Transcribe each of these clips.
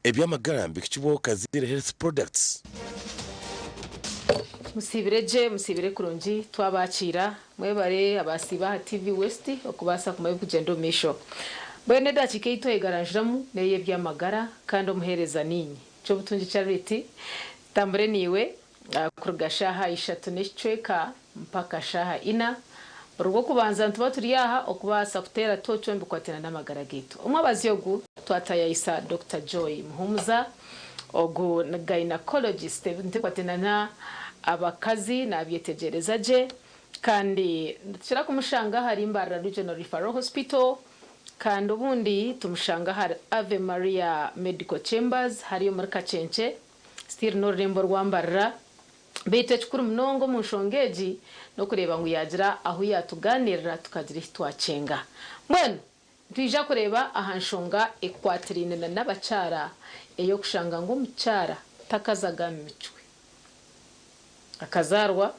Eby'amagara nibihikibwaho Kaziire Health Products. Musiibire gye, musiibire kurungi, twabakiira. Mwebare abasiiba aha TV West okubaasa kumanya ebirikugyenda omu maisho. Mbwenu edakiika ei twegaranjuramu n'ey'eby'amagara kandi omuheereza niinye, Kyobutungi Charity. Tutambure naiwe kuruga shaaha ishatu n'ekicweka mpaka shaaha ina. Buri Rwokubanza nituba turi aha okubaasa kuteera tooci omu bikwatiraine n'amagara gaitu. Omwabazyo ogu twatayayisa Dokita Joy Muhumuza. Ogu ni gynaecologist, ebintu ebikwatiraine n'abakazi naabyetegyereza gye. Kandi nitukira kumushanga ahari Mbarara Regional Referral Hospital kandi obundi tumushanga ahari Ave Maria Medical Chambers hariya omuri Kakyenkye still n'orurembo rwa Mbarara. Beitu ekikuru munonga omu nshonga egi n'okureeba ngu yaagira ahu yaatugaaniirira tukagira ehi twakyenga. Mbwenu nitwija kureeba aha nshonga ekwatiraine na n'abakyara ey'okushanga ngu omukyara takazaga mu micwe. Akazaarwa,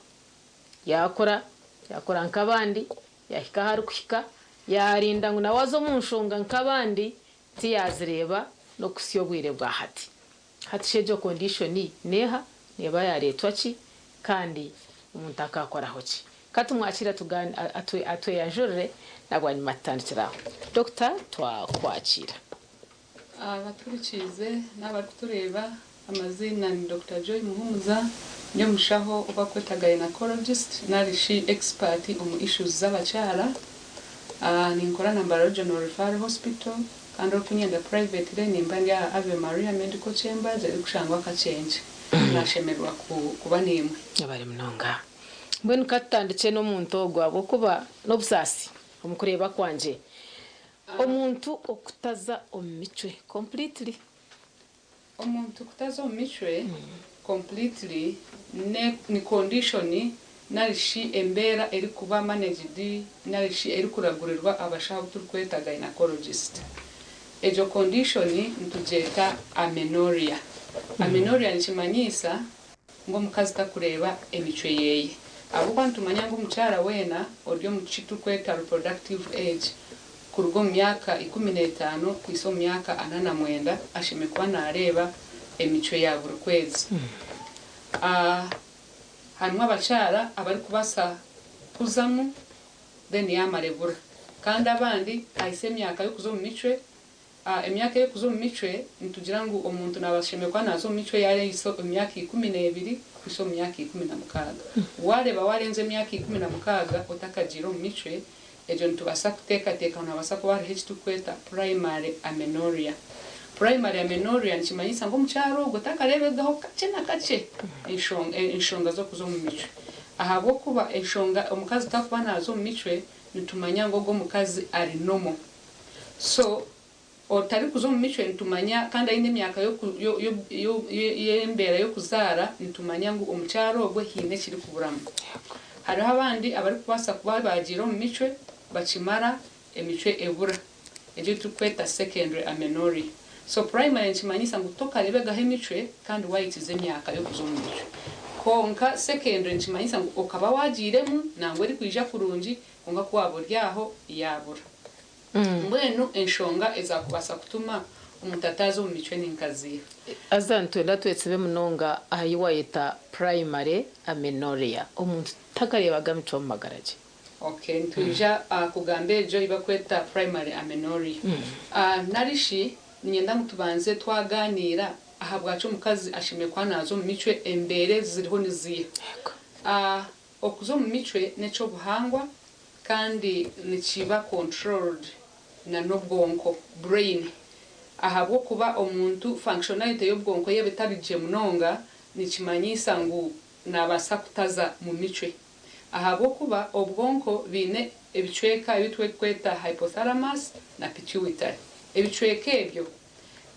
yaakura, yaakura nk'abandi, yaahika ahu arikuhika, yaarinda ngu nawe aze omu nshonga nk'abandi, tiyaazireeba n'okuhitsya obwire bwa hati. Hati shi egyo condition neeha? Neeba yaareetwa ki? Kandi omuntu akaakoraho ki? Ka tumwakiire atweyanjurire na bwanyima tutandikire aho. Doctor twakwakiira. Abaturikiize n'abarikutureeba, amaziina ni Dokita Joy Muhumuza, ndi omushaho ou barikweta gynaecologist nari shi expert omu issues z'abakyara. Ninkora na Mbarara Regional Referral Hospital kandi orikunyenda privately nimba ndi aha Ave Maria Medical Chambers erikushangwa Kakyenkye. Nashemererwa kuba naimwe. Mwebare munonga. Mbwenu ka tutandikye n'omuntu ogwo ahabw'okuba n'obusaasi omu kureeba kwangye. Omuntu okutaza omu micwe completely. Omuntu kutaza omu micwe completely ni condition nari shi embeera erikuba managed nari shi erikuragurirwa abashaho abu turikweta gynaecologist. Egyo condition nitugyeta amenorrhea. Amenorrhea nikimanyiisa ngu omukazi takureeba emicwe yeye. Ahabw'okuba nitumanya ngu omukyara weena ori omu kiturikweta reproductive age kuruga omu myaka 15 kuhitsya omu myaka 49 ashemereire kuba naareeba emicwe ya buri kwezi. Harimu abakyara abarikubaasa kuzamu then yaamara ebura. Kandi abandi ahitsya emyaka y'okuza omu micwe, emyaka ey'okuza omu micwe nitugira ngu omuntu naaba ashemereire kuba naaza omu micwe yaahitsya emyaka 12 kuhitsya omu myaka 16. Waareeba waarenza emyaka 16 otakagiire omu micwe, egyo nitubaasa kuteekateeka ngu nihabaasa kuba hariho eki turikweta primary amenorrhea. Primary amenorrhea nikimanyisa ngu omukyara ogwo takareebegaho kakye na kakye enshonga z'okuza omu micwe. Ahabw'okuba enshonga omukazi takuba naaza omu micwe, nitumanya ngu ogwo omukazi ari normal. So otarikuza omu micwe nitumanya kandi aine emyaka y'embeera y'okuzaara, nitumanya ngu omukyara ogwe haine ekirikuburamu. Hariho abandi abarikubaasa kuba baagiire omu micwe bakimara emicwe ebura. Egyo ei turikweta secondary amenorrhea. So primary nikimanyisa ngu tokareebegaho emicwe kandi waahikiza emyaka y'okuza omu micwe. Kwonka secondary nikimanyisa ngu okaba waagiiremu nangwa erikwija kurungi kwonka ku waaba ori aho yaabura. Mbwenu enshonga ezaakubaasa kutuma omuntu ataaza omu micwe ni nka ziiha? Haza nitwenda twetsibe munonga aha yi waayeta primary amenorrhea, omuntu takareebaga micwe omu magara gye. Okay, nitwija kugamba egyo ei barikweta primary amenorrhea. Nari shi niinyenda ngu tubanze twagaaniira ahabwaki omukazi ashemereire kuba naaza omu micwe, embeera eziriho ni ziiha. Okuza omu micwe n'eky'obuhangwa kandi nikiba controlled na n'obwonko, brain. Ahabw'okuba omuntu functionality y'obwonko yaaba etari gye munonga, nikimanyiisa ngu naabaasa kutaza mu micwe. Ahabw'okuba obwonko biine ebicweka ebi turikweta hypothalamus na pituitary. Ebicweka ebyo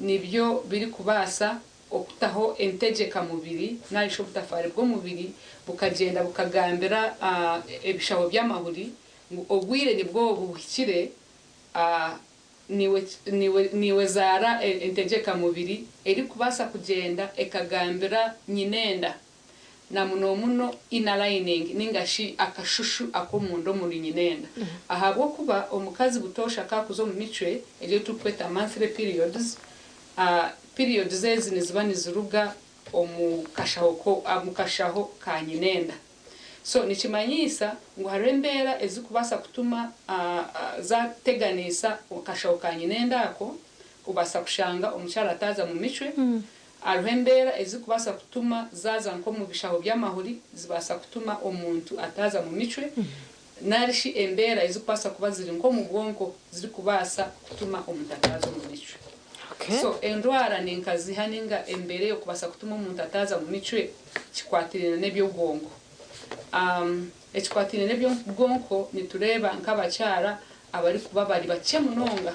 nibyo birikubaasa okutaho entegyeka mubiri nari shi obutafaari bw'omubiri bukagyenda bukagambira ebishaho by'amahuri ngu obwire nibwo obu buhikire, niiwe zaara entegyeka mubiri erikubaasa kugyenda ekagambira nyinenda na munomuno inner lining ninga shi akashushu ak'omunda omuri nyinenda. Ahabw'okuba omukazi butoosha ku arikuza omu micwe, egyo ei turikweta monthly periods, Periods ezi niziba niziruga omu kashaho ko omu kashaho ka nyinenda. So nikimanyiisa ngu hariho embeera ezirikubaasa kutuma zateganiisa akashaho ka nyinenda ako, obaasa kushanga omukyara ataaza mu micwe. Hariho embeera ezirikubaasa kutuma zaaza nk'omu bishaho by'amahuri zibaasa kutuma omuntu ataaza mu micwe, narishi embeera ezirikubaasa kuba ziri nk'omu bwonko zirikubaasa kutuma omuntu ataaza omu micwe. So endwara ninkaziha ninga embeera ey'okubaasa kutuma omuntu ataaza mu micwe kikwatiraine n'eby'obwonko. Ekikwatiraine n'eby'obwonko nitureeba nk'abakyara abarikuba bari bakye munonga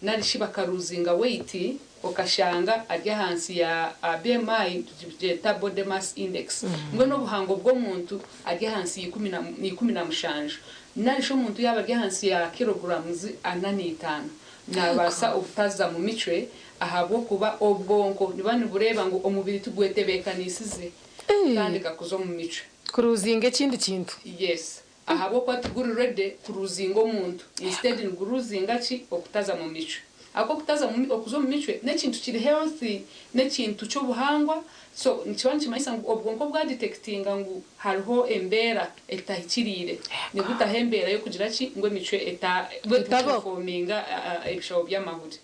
narishi bakaruzinga weight, okashanga ari ahansi ya BMI, tugyeta body mass index, mbwenu obuhango bw'omuntu ari ahansi ya 17, narishi omuntu yaaba ari ahansi ya kilograms 45, nabaasa obutaza mu micwe ahabw'okuba obwonko nibuba nibureeba ngu omubiri tigwetebeekanisize kutandika kuza omu micwe. Kuruzinga ekindi kintu. Yes, ahabw'okuba tiguri ready kuruzinga omuntu, instead niguruzinga ki? Okutaza mu micwe. Ahabw'okuba okuza omu micwe n'ekintu kiri healthy, n'ekintu ky'obuhangwa. So nikiba nikimanyisa ngu obwonko bwadetectinga ngu hariho embeera etahikiriire, nibutaho embeera y'okugira ki? Ngu emicwe Etabaho. Ebuperforminga ebishaho by'amahuri.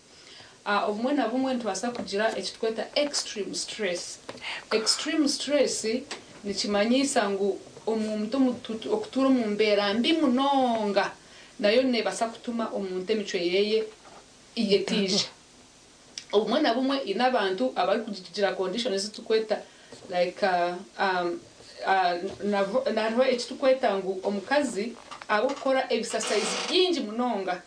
Obumwe na bumwe nitubaasa kugira ekitweta extreme stress. Extreme stress nikimanyiisa ngu omuntu okutuura omu mbeera mbi munonga nayo neebaasa kutuma omuntu emicwe yeye yetiija. Obumwe na bumwe ine abantu abarikugira condition ezitukweta like hariho ekitukweta ngu omukazi ahabw'okukora ebisasayizi bingi munonga,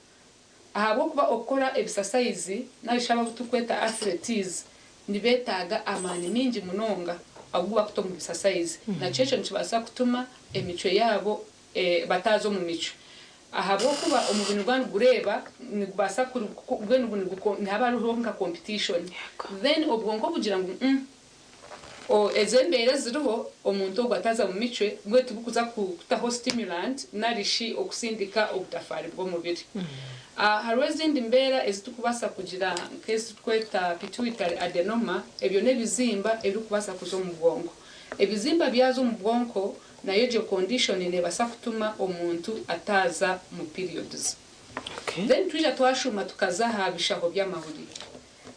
ahabw'okuba okukora ebisasayizi narishi abu tukweta athletes nibeetaaga amaani mingi munonga agu bakuta omu bisasayizi, nakyo ekyo nikibaasa kutuma emicwe yaabo bataaza omu micwe, ahabw'okuba omubiri niguba nigureeba nigubaasa mbwenu nihaba hariho nka competition, then obwonko bugira ngu ezo embeera eziriho omuntu ogwo ataza mu micwe, bwe tibukuza kutaho stimulant narishi okusindika obutafaari bw'omubiri. Hariho ezindi mbeera ezitukubaasa kugira nk'eziturikweta pituitary adenoma. Ebyo n'ebizimba ebirikubaasa kuza omu bwonko. Ebizimba byaza omu bwonko, nayo egyo condition neebaasa kutuma omuntu ataaza mu periods. Then twija twashuma tukaza aha bishaho by'amahuri.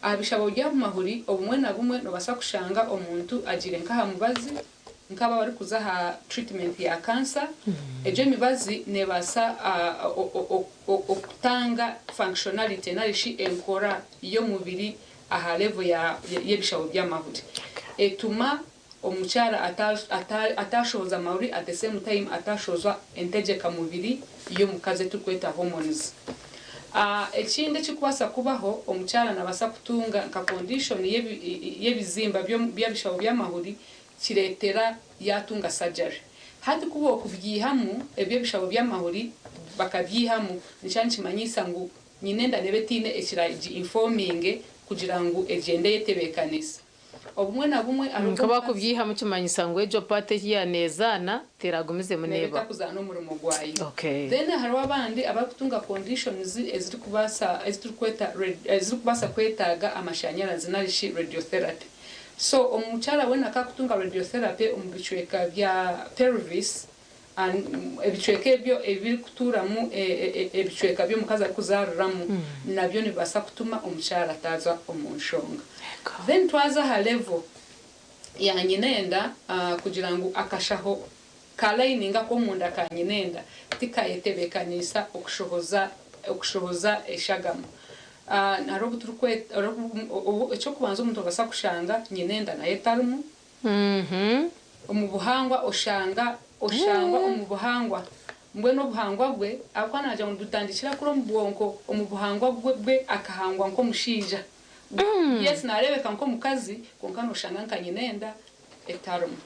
Aha bishaho by'amahuri, obumwe na bumwe nobaasa kushanga omuntu agiire nk'aha mubazi, nk'aba abarikuza aha treatment ya cancer. Egyo emibazi neebaasa okutanga functionality narishi enkora y'omubiri aha level y'ebishaho by'amahuri, etuma omukyara atashohoza amahuri, at the same time atashohoza entegyeka mubiri y'omukazi eturikweta hormones. Ekindi ekirikubaasa kubaho, omukyara nabaasa kutunga nka condition y'ebizimba by'ebishaho by'amahuri kireetera yatunga surgery. Hati kuba okubyihamu ebyo ebishaho by'amahuri bakabyihamu, nikyo nikimanyisa ngu nyinenda nebe etiine ekiragi informinge kugira ngu egyende yetebeekanisa. Obumwe na bumwe hariho Nka bakubyihamu kimanyisa ngu egyo part eyaneezaana teragumizemu neba neeba. Etakuzaana omurimo gwayo. Then hariho abandi abarikutunga conditions ezirikubaasa eziturikweta ezirikubaasa kwetaaga amashanyarazi narishi radiotherapy. So omukyara weena akakutunga radiotherapy omu bicweka bya pelvis, ebicweka ebyo ebirikutuuramu ebicweka by'omukazi arikuzaariramu, nabyo nibibaasa kutuma omukyara ataaza omu nshonga. Then twaza aha level ya nyinenda, kugira ngu akashaho ka lining ak'omunda ka nyinenda tikayetebeekaniisa okushohoza eshagama. Hariho obu turikweta ekyokubanza, omuntu obaasa kushanga nyinenda nayo etarimu omu buhangwa, oshangwa omu buhangwa, mbwenu obuhangwa bwe ahabw'okuba nagira ngu butandikira kuri omu bwonko, omu buhangwa bwe akahangwa nk'omushaija. Yes, nareebeka nk'omukazi, kwonka noshanga nka nyinenda etarimu.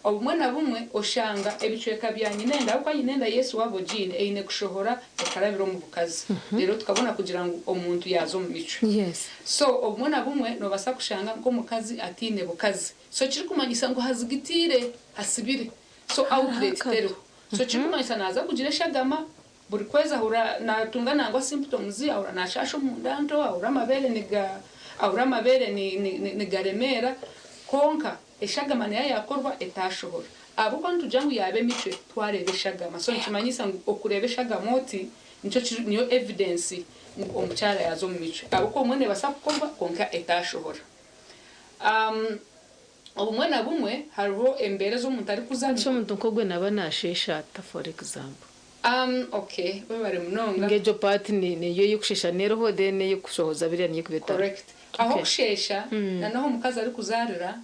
Obumwe na bumwe oshanga ebicweka bya nyinenda, ahabw'okuba nyinenda yesu waaba ogiine eine kushohora ekarabira omu bukazi, reero tukabona kugira ngu omuntu yaaza omu micwe. So obumwe na bumwe nobaasa kushanga nk'omukazi atiine bukazi, so kirikumanyisa ngu hazigitiire, hasibire, so outlet teriho. So kirikumanyisa naaza kugira eshagama buri kwezi, ahura natunga nangwa symptoms, ahura nashasha omunda nto, ahura amabeere niga Ahurire amabeere nigaremeera, kwonka eshagama nayo yaakorwa etaashohora. Ahabw'okuba nitugira ngu yaaba emicwe, twareeba eshagama. So nikimanyisa ngu okureeba eshagama oti, nikyo kiri niyo evidence ngu omukyara yaaza omu micwe. Ahabw'okuba obumwe neebaasa kukorwa kwonka etaashohora. Obumwe na bumwe hariho embeera ezi omuntu arikuzamu. Hati omuntu nk'ogwe naaba naasheesha ata for example? Okay, webare munonga. Nk'egyo part niyo ey'okusheesha neeriho then ey'okushohoza biriya niyo ekuba etariho. Correct. Aho okusheesha na n'ahu omukazi arikuzaarira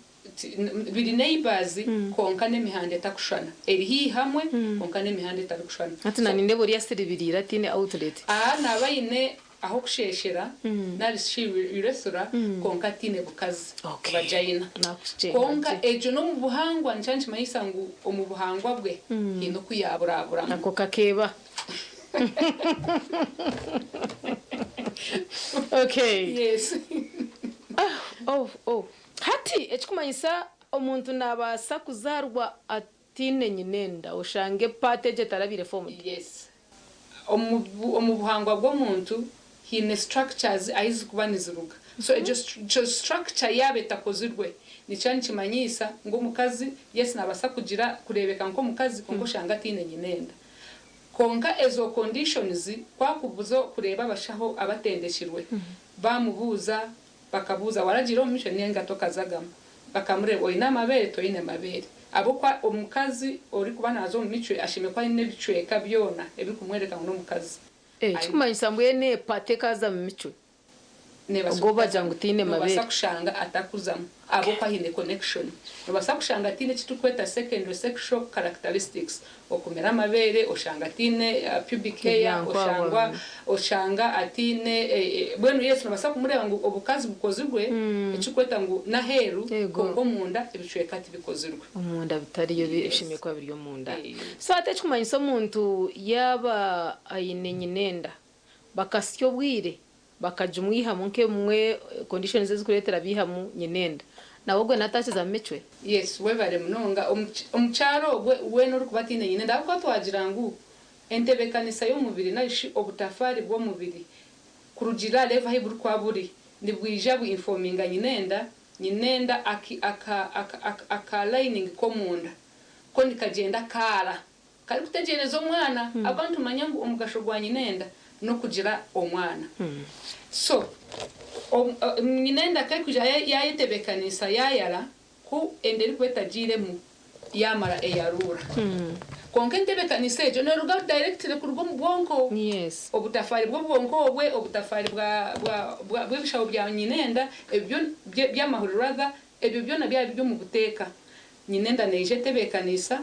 biri neighbours kwonka n'emihanda etakushushana. Eri haihi hamwe kwonka n'emihanda etarikushushana. Hati na nindeeba oriya asiribiriire ataine outlet. Aha naaba aine ah'okusheeshera nari shi urethra kwonka ataine bukazi, vagina. Kwonka egyo n'omu buhangwa nikyo nikimanyisa ngu omu buhangwa bwe haine oku yaaburaburamu. Ako kakeeba. Okay. Yes. Oh, oh. Hati ekikumanyisa omuntu naabaasa kuzaarwa Tiine nyina enda oshange part egyo etarabaire formed. Yes. Omu omu buhangwa bw'omuntu haine structures ahi zirikuba niziruga. So egyo egyo structure yaaba etakozirwe nikiba nikimanyiisa ngu omukazi yes naabaasa kugira kureebeka nk'omukazi kwonka oshange ataine nyina enda. Kwonka ezo conditions ku akubuza kureeba abashaho abatendekirwe baamubuuza Bakabuuza, Waragiire omu micwe ninga tokazagamu? Bakamureeba, Oine amabeere? Toine mabeere? Ahabw'okuba omukazi orikuba naaza omu micwe ashemereire kuba aine ebicweka byona ebirikumworeka ngu n'omukazi. Ekikumanyisa mbwenu epata ekaza mu micwe, ogwo bagira ngu taine mabeere. Nobaasa kushanga atakuzamu ahabw'okuba haine connection. Nobaasa kushanga ataine eki turikweta secondary sexual characteristics, Okumera amabeere oshanga ataine pubic hair, oshangwa oshanga ataine mbwenu yes nobaasa kumureeba ngu obukazi bukozirwe ekirikweta ngu n'aheeru kwonka omunda ebicweka tibikozirwe. Omunda bitariyo ebishemereire kuba biri omunda. So hati ekikumanyisa omuntu yaaba aine nyina enda bakasya obwire Bakagimwihamu nk'ebimwe conditions ezikureetera biihamu nyina enda. Nawe ogwe natakiza mu micwe? Yes webare munonga. Omukyara ogwe weena orikuba ataine nyina enda ahabw'okuba twagira ngu entebekanisa y'omubiri nari shi obutafaari bw'omubiri kurugiirira aha level ahu burikuba buri nibwija bu informinga nyina enda, nyina enda aka aka lining k'omunda ko nikagyenda kaara Karikutegyereza omwana ahabw'okuba nitumanya ngu omugasho gwa nyinenda n'okugira omwana. So nyinenda ku arikwija yayetebekanisa yayara ku enda erikuba etagiiremu yamara eyaruura. Kwonka entebekanisa egyo neruga directly kuruga omu bwonko. Obutafaari bw'obwonko obwe, obutafaari bw'ebishaho bya nyinenda ebyo by'amahuri rather, ebyo byona byaba biri omu buteeka. Nyinenda neija etebekanisa.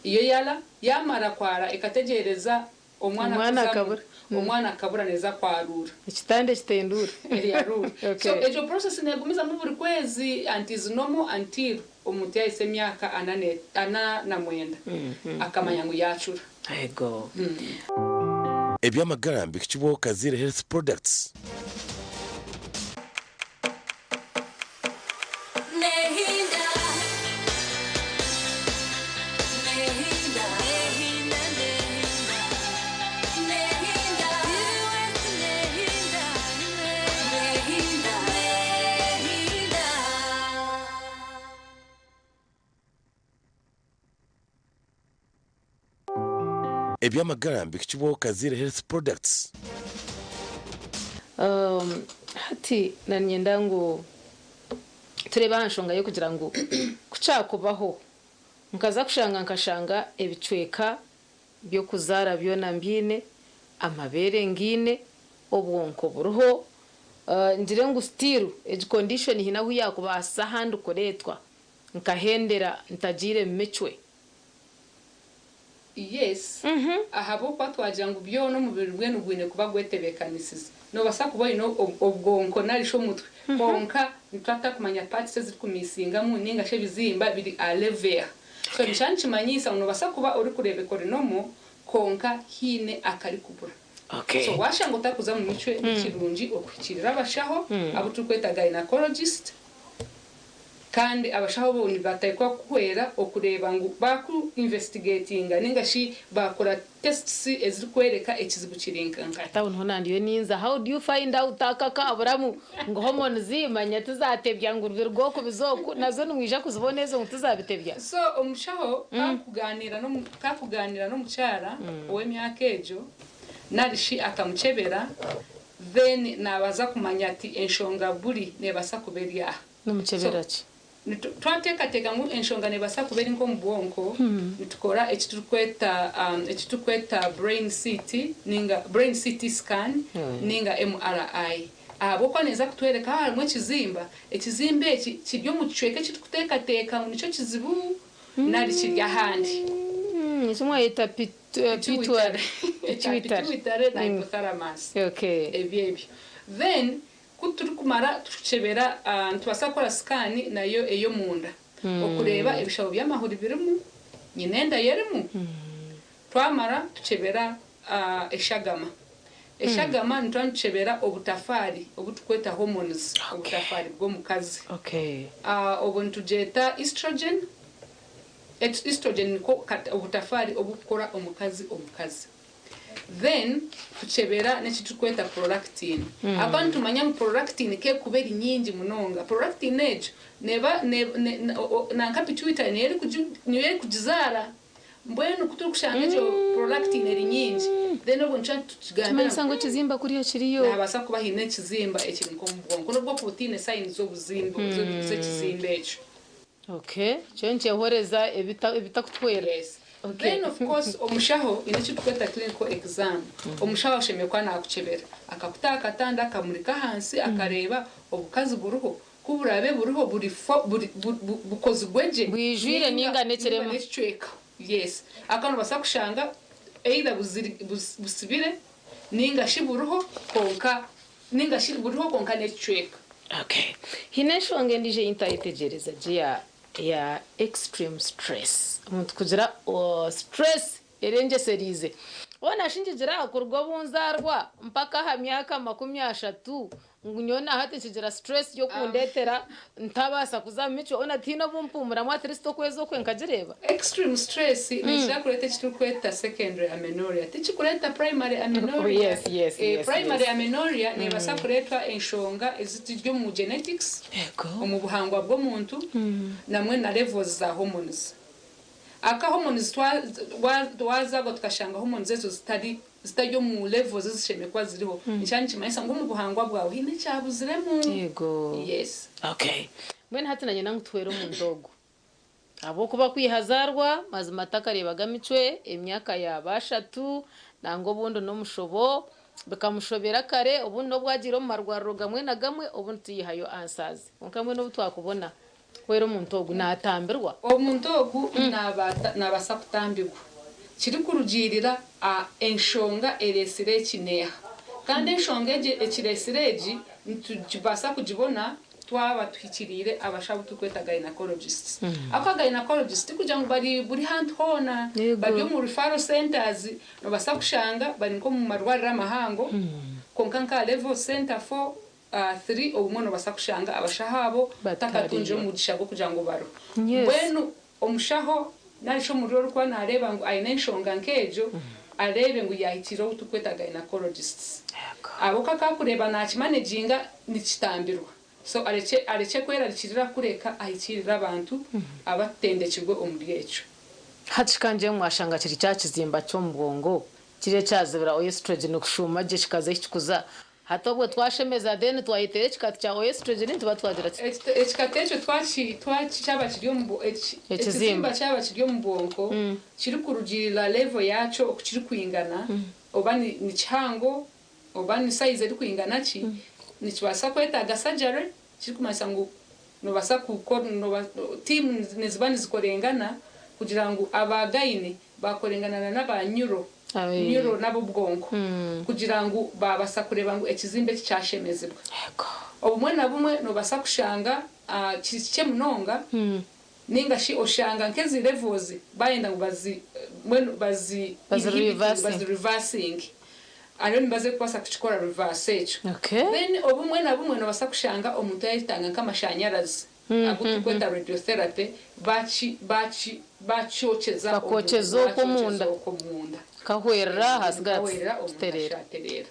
Iyo yara, yamara kwara ekategyereza omwana Omwana kuzamu, akabura. omwana akabura neeza kwaruura. Ekitanda ekitenduura. Eyaruura. Okay. So egyo process negumizamu buri kwezi and is normal until omuntu yahisa emyaka ana ne, ana na mwenda akamanya ngu yacura. Ego. Eby'amagara mbihikibwaho Kaziire Health Products. Eby'amagara mbihikibwaho Kaziire Health Products. Hati na niinyenda ngu tureebe aha nshonga y'okugira ngu ku kyakubaho nkaza kushanga nkashanga ebicweka by'okuzaara byona mbiine, amabeere ngiine, obwonko buriho, ngire ngu still egi condition haine ahu yaakubaasa ahandi kureetwa nkahendera ntagiire mu micwe. Yes, ahabw'okuba twagira ngu byona omubiri gwenu gwine kuba gwetebeekanisize. Noobaasa kuba oine obwonko nari shi omutwe kwonka nituba tutakumanya parts ezirikumisingamu ninga shi ebizimba biri aha level eha. So nikyo nikimanyiisa ngu noobaasa kuba orikureebeka ori normal kwonka haine akarikubura. So waashanga otarikuza mu micwe ni kirungi okuhikiirira abashaho abu turikweta gynaecologist. Kandi abashaho bo nibateekwa kukuhwera okureeba ngu baaku investigatinga ninga shi baakora tests ezirikworeka ekizibu kiri nkahi. Hati aho niho nandiyo ninza how do you find out aka akaburamu ngu hormones manya tizatebya ngu biruga oku biza oku nazo nimwija kuzibona ezo ngu tizabitebya? So omushaho kakugaaniira n'omu kakugaaniira n'omukyara ow'emyaka egyo nari shi akamukyebera then naabaza kumanya ati enshonga buri neebaasa kuba eri aha. Nimukyebera So ki? Twateekateeka ngu enshonga neebaasa kuba eri nk'omu bwonko, nitukora eki turikweta eki turikweta brain CT ninga brain CT scan ninga MRI. Ahabw'okuba neeza kutworeka haaba harimu ekizimba, ekizimba eki kiri omu kicweka eki turikuteekateeka ngu nikyo kizibu nari kiri ahandi. Eki mwayeta Pituitary. Pituitary. Pituitary na hypothalamus. Ebyo ebyo. Then Ku turikumara tukukyebera, nitubaasa kukora sikaani nayo ey'omunda okureeba ebishaho by'amahuri birimu, nyina enda ye erimu. Twamara tukyebera eshagama. Eshagama nituba nitukyebera obutafaari obu turikweta hormones, obutafaari bw'omukazi. Obwo nitugyeta estrogen, estrogen niko obutafaari oburikukora omukazi omukazi. Then tukyebera n'eki turikweta prolactin. Ahakuba nitumanya ngu prolactin ku erikuba eri nyingi munonga, prolactin egyo neeba nanka pituitary niyo niyo erikugizaara. Mbwenu ku turikushanga egyo prolactin eri nyingi, then obwo nikyo tukigambira Kimanyisa ngu ngu ekizimba kuriya kiriyo. Nihabaasa kuba haine ekizimba ekiri nk'omu bwonko n'obu okuba otaine signs z'obuzimbe z'ekizimba ekyo. Okay, kyo nikyehoreza ebitakutuhwera. Yes. Then of course omushaho haine eki turikweta clinical exam. Omushaho ashemereire kuba nakukyebera. Akakuta aha katanda akamurika ahansi akareeba obukazi buriho ku buraabe buriho buri buri bukozirwe gye Bwijwire ninga ninga n'ekirema. n'ekicweka. Yes. Ahakuba nobaasa kushanga either busibire ninga shi buriho kwonka ninga shi buriho kwonka n'ekicweka. Okay. Haine enshonga endiijo ei ntayetegyereza gye ya ya extreme stress. Omuntu kugira stress erengyesereize. Hoona shi nkigira kuruga obu nzaarwa mpaka aha myaka 30 ngu nyowe na hati nkigira stress y'okundeetera ntabaasa kuza omu micwe, hoona tihaine obu mpuumuramu at least okwezi okwe nkagireeba? Extreme stress nekira kureeta eki turikweta secondary amenorrhea tikikureta primary amenorrhea. Primary amenorrhea nebasa kuretwa enshonga eziri omu genetics, omu buhangwa bw'omuntu namwe na levels za hormones. Aka hormones twazagwa tukashanga hormones ezo zitari zitari omu levels ezishemereire kuba ziriho nikiba nikimanyisa ngu omu buhangwa bwawe haine ekyabuziremu. Yes. Okay. Mbwenu hati nanye ngu tuhwere omuntu ogu. Ahabw'okuba kwiha azaarwa, mazima takareebaga micwe, emyaka yaaba ashatu, nangwa obundi n'omushobo, bikamushobera kare, obundi n'obu agiire omu marwariro gamwe na gamwe, obundi tiyihayo answers. Kwonka mbwenu obu twakubona, hwera omuntu ogu, naatambirwa? Omuntu ogu naabaasa kutambirwa kirikurugiirira aha enshonga ereetsire eki n'eha. Kandi enshonga egi ekireetsire egi nitubaasa kugibona Twaba tuhikiriire abashaho abu turikweta gynaecologists. Ahabw'okuba gynaecologists tikugira ngu bari buri hantu hoona, bari omu referral centres, nobaasa kushanga bari nk'omu marwariro amahango, kwonka nka level centre four, three obumwe nobaasa kushanga abashaho abo otakatungire omugisha gw'okugira ngu bariho. Mbwenu omushaho nari shi omurwaire orikuba nareeba ngu aine enshonga nk'egyo, areebe ngu yaahikiirira ou turikweta gynaecologists. Ahabw'okuba ku arikureeba naakimaneginga nikitambirwa. So arekye arekye kwerarikirira kureka ahikiirire abantu abatendekirwe omuri ekyo. Hati ka ngire ngu mwashanga kiri kya kizimba ky'omu bwongo kiri ekyazibira oestrogen kushuuma gye kikaza ahi kikuza. Hati obwo twashemeza then twayetera ekikati kya oestrogen nituba twagira tuta? Ekikati ekyo twaki twaki kyaba kiri omu ekizimba kyaba kiri omu bwonko kirikurugiirira level yakyo oku kirikwingana oba ni kihango oba ni size erikwingana ki, nikibaasa kwetaaga surgery kirikumanyisa ngu nobaasa team niziba nizikorengana kugira ngu aba gyne bakorengana na n'aba neuro, neuro n'ab'obwonko kugira ngu baabasa kureeba ngu ekizimba eki kyashemezibwa. Obumwe na bumwe nobaasa kushanga kiri kikye munonga ninga shi oshanga nk'ezi levels bayenda ngu bazi mbwenu bazi inhibitinge bazi reversinge hariho nibaza kubaasa kukikora reverse ekyo. Then obumwe na bumwe nobaasa kushanga omuntu yayetaaga nk'amashanyarazi. Agu tukweta radiotherapy, baki baki bakyokyeza Bakokyeza okwo omunda. Bakyokeza okwo omunda. Kahwerera hasigara Kahwerera, omuntu kiterera. ashaterera.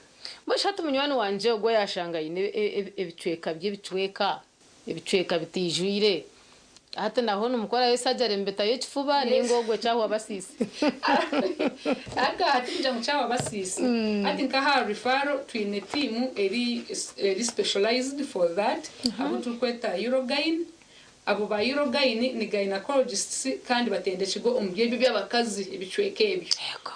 Mbwenu hati munywani wangye ogwo yashanga aine ebicweka by'ebicweka, ebicweka bitiijwire, hati naho nimukorayo surgery mubitayo ekifuba ninga ogwo kyahwa basiisi? Aga hati kugira ngu kyahwa basiisi, hati nka aha referral twine tiimu eri specialized for that, abu turikweta urogyn. Abo ba urogyn ni gynecologists kandi batendekirwe omu byebyo by'abakazi, ebicweka ebyo.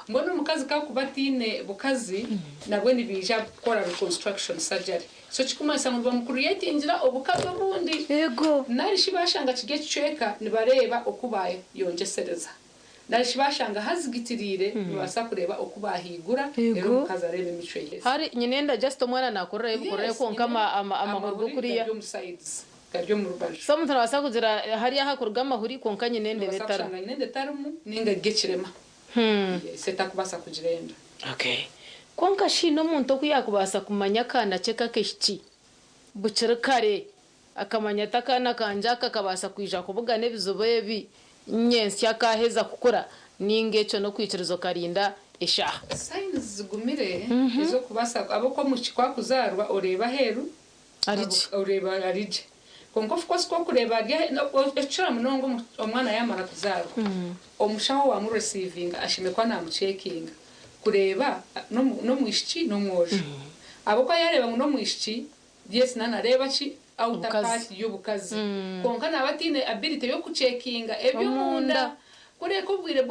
Mbwenu omukazi kakuba atiine bukazi, nabwe nibiija kukora reconstruction surgery, so kikumanyisa ngu nibamucreatingira obukazi obundi. Narishi bashanga kiri ekicweka, nibareeba oku bayongesereza, narishi bashanga hazigitiriire, nibabaasa kureeba oku bahigura, reero omukazi areeba emicwe ye. Hari nyinenda just omwana nakurirayo ebikurirayo, kwonka amahuri gokuriya gari omu sides, gari omu rubaju. So omuntu nabaasa kugira hariya hakuruga amahuri, kwonka nyinenda eba Nobaasa etarimu. kushanga nyinenda etarimu ninga gekirema. Yes, etakubaasa kugira enda. Okay, kwonka shi n'omuntu oku yakubaasa kumanya akaana ke kakehiki bukiri kare, akamanya ati akaana kangye aka kabaasa kwija kubugana ebizibu ebi nyensya kaheza kukura, ninga ekyo n'okwikiriza okarinda eshaaha? Signs zigumire ez'okubaasa ab'oku omwishiki kwakuzaarwa oreeba aheeru Arigye. Oreeba arigye, kwonka of course kwokureeba ari ekikira munonga omwana yamara kuzaarwa, omushaho wamureceivinga ashemere kuba namucheckinga kureeba n'omwishiki n'omwojo. Ahabw'okuba yareeba ngu n'omwishiki, yes, nanareeba ki outer Obukazi. Part y'obukazi, kwonka naaba atiine ability y'okucheckinga eby'omunda. Omunda. Kureka obwire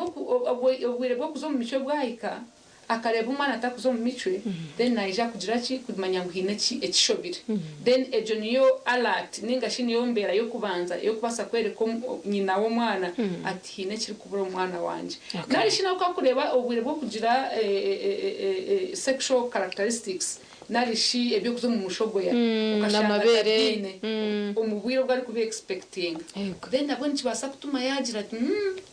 bw'okuza omu micwe bwahika, akareeba omwana atakuza omu micwe, then naija kugira ki kumanya ngu hiine ekishobire. Then egyo niyo alert ninga shi niyo mbeera y'okubanza y'okubaasa kwereka nyina w'omwana ati hiine ekirikubura omwana wangye. Nari shi nawe kakureeba obwire bw'okugira sexual characteristics nari shi ebyokuza omu mushogoya, okashanga n'amabeere. atabiine omu bwire obu arikuba expecting, then nabwo nikibaasa kutuma yagira ati,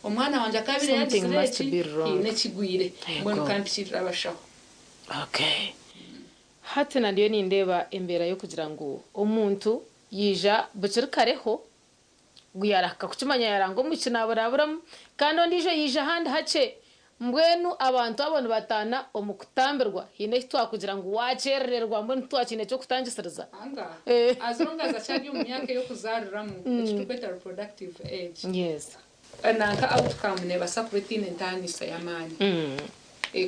omwana wangye akabire Something yagizire must eki, be wrong." hiine ekigwire, mbwenu kampikirira abashaho. Okay, hati nandiyo nindeeba embeera y'okugira ngu omuntu yija bukiri kareho ngu yarahika kukimanya yaranga omwishiki naburaburamu, kandi ondiijo yija ahandi hakye. Mbwenu abantu abo nibataana omu kutambirwa? Hiine eki twakugira ngu wakyerererwa, mbwenu titwakiine ekyokutangisiriza? Anga as long as akyari omu myaka ey'okuzariramu, ekiturikweta reproductive age, nanka outcome nebaasa kuba etiine entaanisa y'amaani.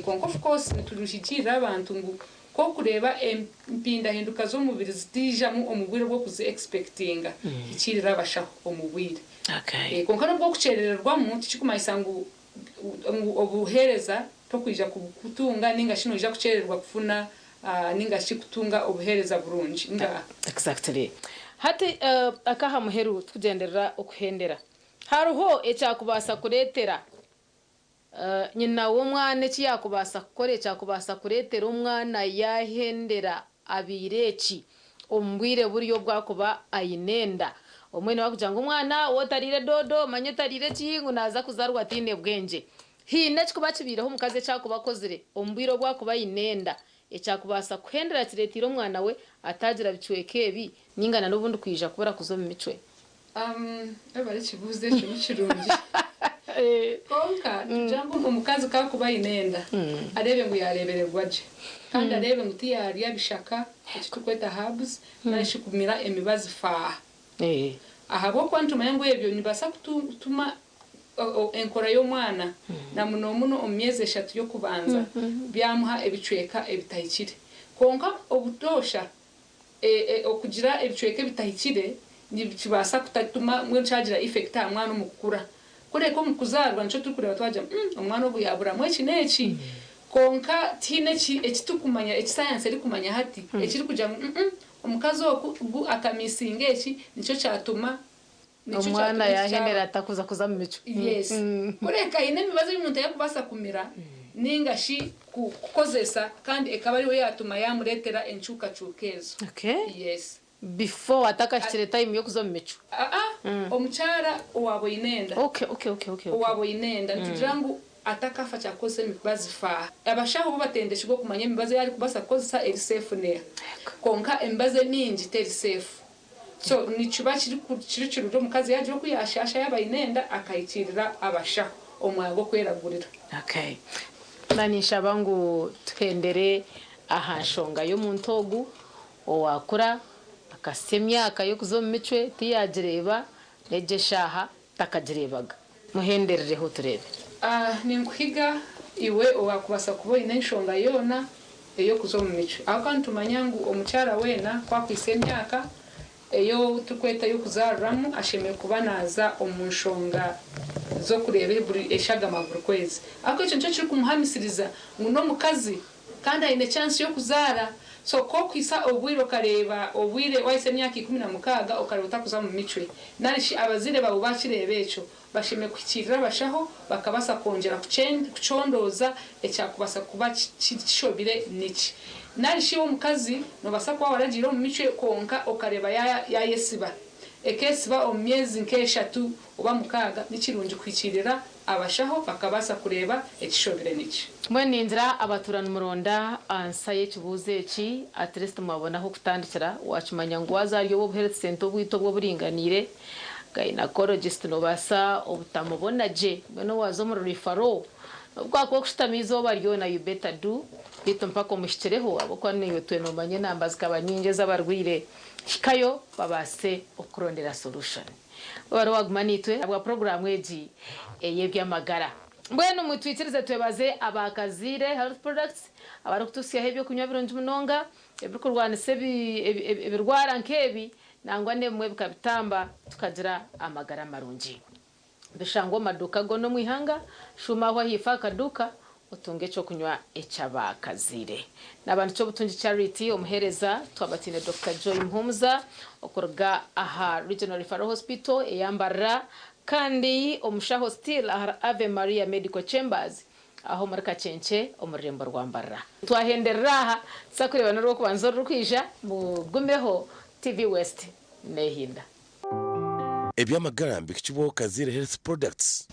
Kwonka of course nituruhigirira abantu ngu kokureeba empindahinduka z'omubiri zitiijamu omu bwire bw'okuzi expectinga, hikirira abashaho omu bwire. Kwonka nobwo okukyerererwamu tikikumanyisa ngu obuheereza tokwija kubutunga, ninga shi noija kukyerererwa kufuna ninga shi kutunga obuheereza burungi nga. Exactly. Hati akaha muheru tukugenderera okuhendera, hariho ekyakubaasa kureetera nyina w'omwana, eki yakubaasa kukora ekyakubaasa kureetera omwana yahendera abiire eki omu bwire buri obwakuba aine enda? Omwene wakugira ngu omwana wotariire dodo, manye otariire ekihingu, naza kuzarwa atiine bwengye. Hiine ekikuba kibiireho omukazi ekyakuba akozire omu bwire obwakuba aine enda ekyakubaasa kuhendera kireetiire omwana we atagira bicweka ebi, ningana n'obundi kwija kubura kuza omu micwe? Ebara ekibuuzo ekyo ni kirungi, konka tugira ngu omukazi kakuba aine enda, areebe ngu yareebererwa gye, kandi areebe ngu tiyarya bishaka, ekiturikweta herbs, narishi kumira emibazi faaha, ahabw'okuba nitumanya ngu ebyo nibaasa kutuma enkora y'omwana, na muno muno omu myezi 3 y'okubanza, byamuha ebicweka ebitahikire. Konka obutoosha okugira ebicweka ebitahikire nikibaasa kutatuma mbwenu kyagira effect aha mwana omu kukura. Kureka omu kuzaarwa nikyo turikureeba twagira, omwana ogu yaburamu eki n'eki." Konka tihaine ekitukumanya, eki sayansi erikumanya hati ekirikugira ngu, omukazi oku gu akamissinga eki, nikyo kyatuma nikyo omwana kyatuma eki yahendera kyaba. Atakuza kuza mu micwe. Yes, kureka haine emibazi ei omuntu yakubaasa kumira ninga shi kukozesa, kandi ekaba ariyo yatuma yamureetera enkyukakyuka ezo. Yes. Before atakahikire time y'okuza omu micwe? Aa, omukyara owaaba oine enda. Owaaba oine enda, nitugira ngu atakafa kyakukozesa emibazi faaha. Abashaho bo batendekirwe okumanya emibazi ei arikubaasa kukozesa eri safe neeha, konka emibazi emingi teri safe. So nikiba kiri kirungi omukazi yaagira oku yaashaasha yaaba aine enda akahikiirira abashaho omwanya gw'okweragurira. Okay. Na ninshaba ngu tuhendere aha nshonga y'omuntu ogu owaakura akahitsya emyaka y'okuza omu micwe tiyaagireeba n'egi eshaaha takagireebaga. Muhenderereho tureebe. Ninkuhiga iwe owaakubaasa kuba oine enshonga yoona ey'okuza omu micwe ahabw'okuba nitumanya ngu omukyara weena ku akwitsa emyaka eyo turikweta ey'okuzaariramu ashemereire kuba naaza omu nshonga z'okureeba buri eshagama buri kwezi. Ahabw'okuba ekyo nikyo kirikumuhamisiriza ngu n'omukazi kandi aine chance y'okuzaara. So ku okuhitsya obwire okareeba obwire wahitsya emyaka 16 okareeba otarikuza omu micwe nari shi abazaire baawe baakireeba ekyo bashemereire kuhikiirira abashaho bakabaasa kwongyera kucondooza ekyakubaasa kuba kishobire niki. Nari shi iwe omukazi noobaasa kuba waragiire omu micwe kwonka okareeba yaayesiba. Ekeesiba omu myezi nk'eshatu oba mukaaga, ni kirungi kuhikiirira abashaho bakabaasa kureeba ekishobire niki. Mbwenu ningira abatuura nimuronda ansa y'ekibuuzo eki, at least mwabona ah'okutandikira, waakimanya ngu waaza ahari obu health centre obwaitu obu oburinganiire, gynecologist noobaasa obutamubona gye, mbwenu waaza omuri referral, nobu kwakuba okushutama eizooba ryona you better do beitu mpaka omuhikireho ahabw'okuba naiwe itwe noomanya enamba zikaba nyingi ez'abarwaire, hikayo babaase okukurondera solution. Webare waguma naitwe ahabwa puroguraamu egi ey'eby'amagara. Mbwenu mwitwikirize twebaze aba Kaziire Health Products abarikututsyaho eby'okunywa birungi munonga ebirikurwanisa ebirwara nk'ebi nangwa n'ebimwe bikabitamba tukagira amagara marungi. Bishangwa omu maduuka goona omu ihanga. Shuuma aho ahaifo aha kaduuka otunge eky'okunywa eky'abakaziire. Naaba nikyo Obutungi Charity omuheereza twaba twine Dokita Joy Muhumuza okuruga aha Regional Referral Hospital eya Mbarara kandi omushaho still ahari Ave Maria Medical Chambers aho omuri Kakyenkye omu rurembo rwa Mbarara. Twahenderera aha, tuza kureeba n'orw'okubanza orurikwija, mugumeho TV West nehinda. Eby'amagara mbihikibwaho Kaziire Health Products.